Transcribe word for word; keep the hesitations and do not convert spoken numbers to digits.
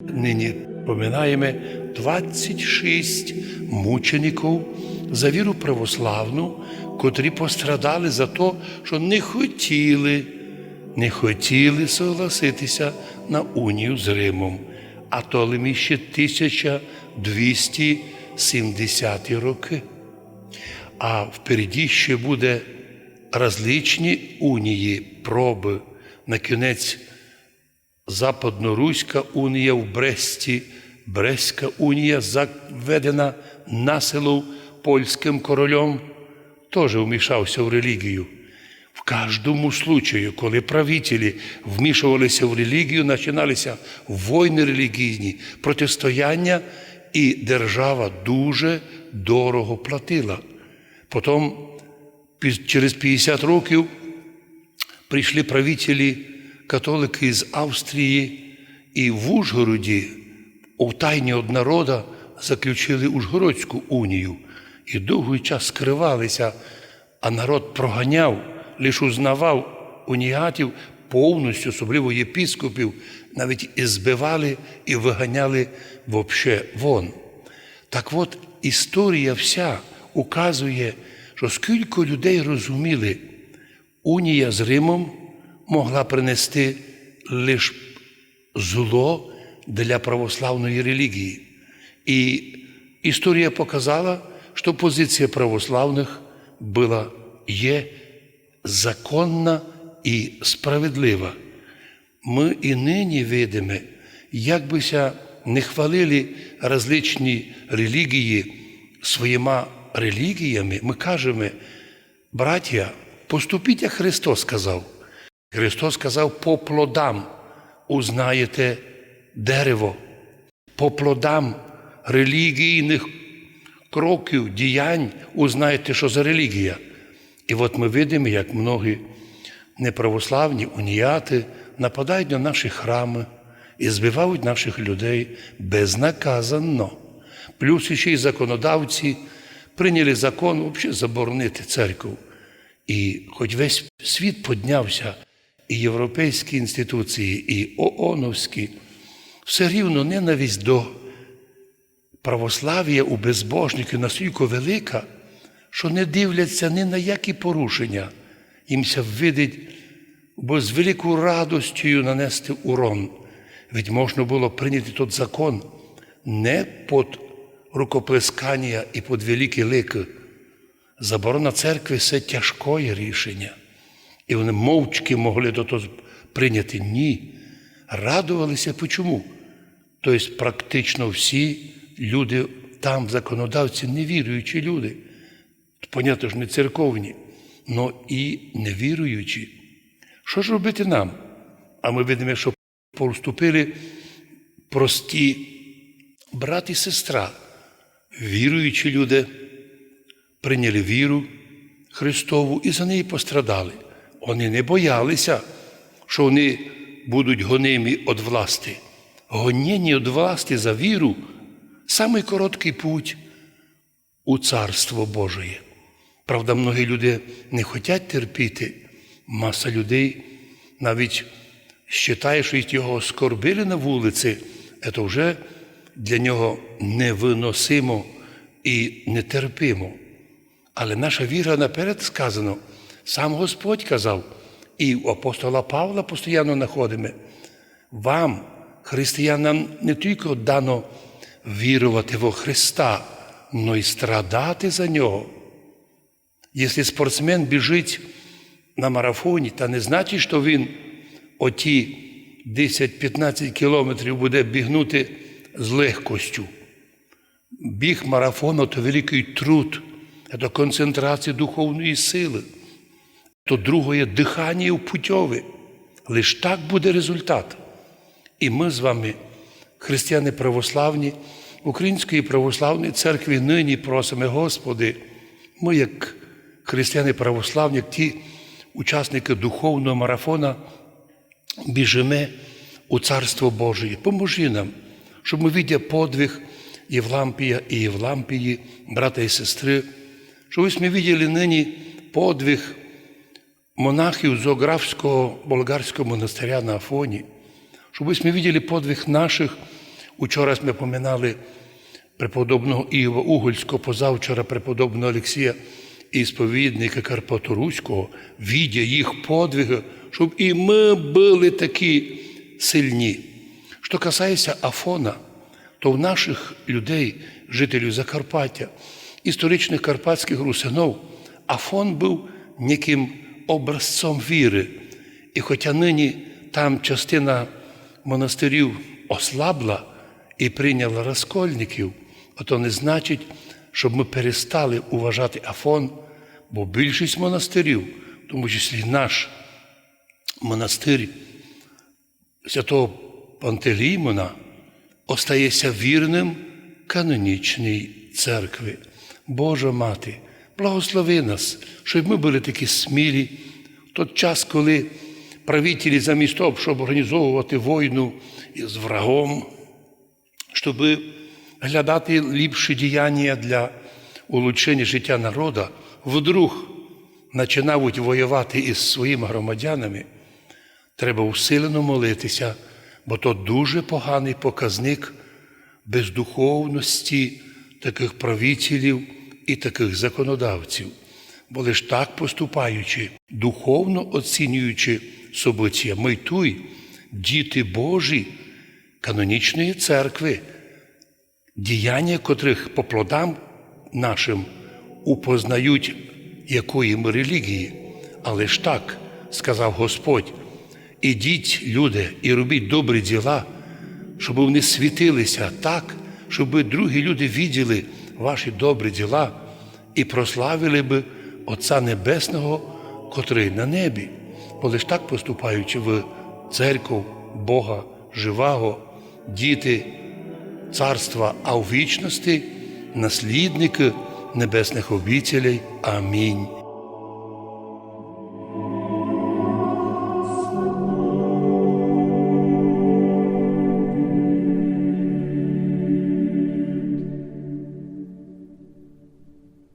Нині поминаєме двадцять шість мучеників за віру православну, котрі пострадали за то, што не хотіли, не хотіли согласити ся на унію з Римом. А то лим іщи тисяча двісті сімдесяті рокы. А впереді іщи буде различні унії, пробы. На кінець Западноруська унія в Бресті, Брестська унія, заведена насилу польськым корольом, тоже вмішав ся в релігію. В каждому случаю, коли правителі вмішували ся в релігію, начинали ся войны релігійні, протистояння, і держава дуже дорого платила. Потом, пі-, через пятдесят років, пришли правителі католикы з Австрії і в Ужгороді у тайні од народа заключили Ужгородську унію. І довгый час скрывали ся, а народ проганяв, лиш узнавав уніатів повністю, особливо єпископів, навіть і збивали, і выганяли вообще вон. Так от, історія вся указує, што скілько людей розуміли, унія з Римом могла принести лиш зло для православної релігії. І історія показала, што позиція православных была, є законна і справедлива. Мы і нині видиме, як бы ся не хвалили различні релігії своїма релігіями, мы кажеме: «Братя, поступіть, як Христос сказав». Христос сказав: «По плодам узнаєте дерево». По плодам релігійных кроків, діянь узнаєте, што за релігія. І от мы видиме, як многі неправославні уніаты нападають на наші храмы і збивають наших людей безнаказанно. Плюс іщи й законодавці прийняли закон вообще заборонити церкву. І хоть весь світ поднявся, і європейські інституції, і ООНовські, все рівно ненависть до православія у безбожників настілько велика, што не дивляться ні на які порушення. Їм ся видить, бо з великою радостю нанести урон. Ведь можна было прийняти тот закон не под рукоплесканія і под великі ликы. Заборона церкви — се тяжкоє рішеня. І вони мовчки могли то, то прийняти. Ні. Радовали ся. Почому? То єсть практично всі люди там, законодавці, невіруючі люди. Понятно, што не церковні, но і невіруючі. Што ж робити нам? А мы видиме, што поступили прості брат і сестра, віруючі люди, прийняли віру Христову і за неї пострадали. Вони не бояли ся, што вони будуть гонимі од власти. Гонєння од власти за віру — самый короткый путь у Царство Божоє. Правда, многі люди не хотять терпіти. Маса людей навіть считає, што як його оскорбили на вулиці, це вже для нього невыносимо і нетерпимо. Але наша віра, наперед сказано, сам Господь казав, і у апостола Павла постоянно находиме: «Вам, християнам, не тілько дано вірувати во Христа, но й страдати за Нього». Якщо спортсмен біжить на марафоні, та не значить, што він оті десять-пятнадцять кілометрів буде бігнути з легкостю. Біг марафона — то великый труд, це концентрація духовної силы, то другоє дыханіє в путьови. Лиш так буде результат. І мы з вами, християни православні, Української православної церкви, нині просиме: Господи, мы, як християни православні, як ті учасникы духовного марафона, біжиме у Царство Божоє. Поможи нам, щоб мы, видя подвиг Євлампія і Євлампії, брата і сестры, щоб мы виділи нині подвиг монахів з Ографського болгарського монастыря на Афоні, щоб мы виділи подвиг наших Учора сьме поминали преподобного Іова Угольського, позавчора преподобного Алексія Ісповідника Карпаторуського, видя їх подвиги, щоб і мы были такі сильні. Што касається Афона, то в наших людей, жителів Закарпаття, історичных карпатськых русинов, Афон быв неким образцом віры. І хотя нині там частина монастырів ослабла і прийняла раскольників, а то не значить, щоб мы перестали уважати Афон, бо більшість монастырів, в тому числі наш монастырь святого Пантелеймона, остається вірным канонічній церкви. Божа Мати, благослови нас, щоб мы были такі смілі в тот час, коли правителі замість того, щоб організовувати войну із врагом, щоб глядати ліпші діяння для улучшення життя народа, вдруг починають воювати із своїми громадянами, треба усилено молитися, бо то дуже поганый показник бездуховности такых правителів і такых законодавців. Бо лиш так поступаючи, духовно оцінюючи события, мы й туй, діти Божі, канонічної церкви, діяння котрых по плодам нашим упознають, якої мы релігії. Але ж так сказав Господь: «Ідіть, люди, і робіть добрі діла, щоб вони світилися так, щоб другі люди виділи ваші добрі діла і прославили бы Отця Небесного, котрый на небі». Бо лиш так поступаючи, вы церков Бога живаго, діти царства, а у вічности наслідникы небесных обітелей. Амінь.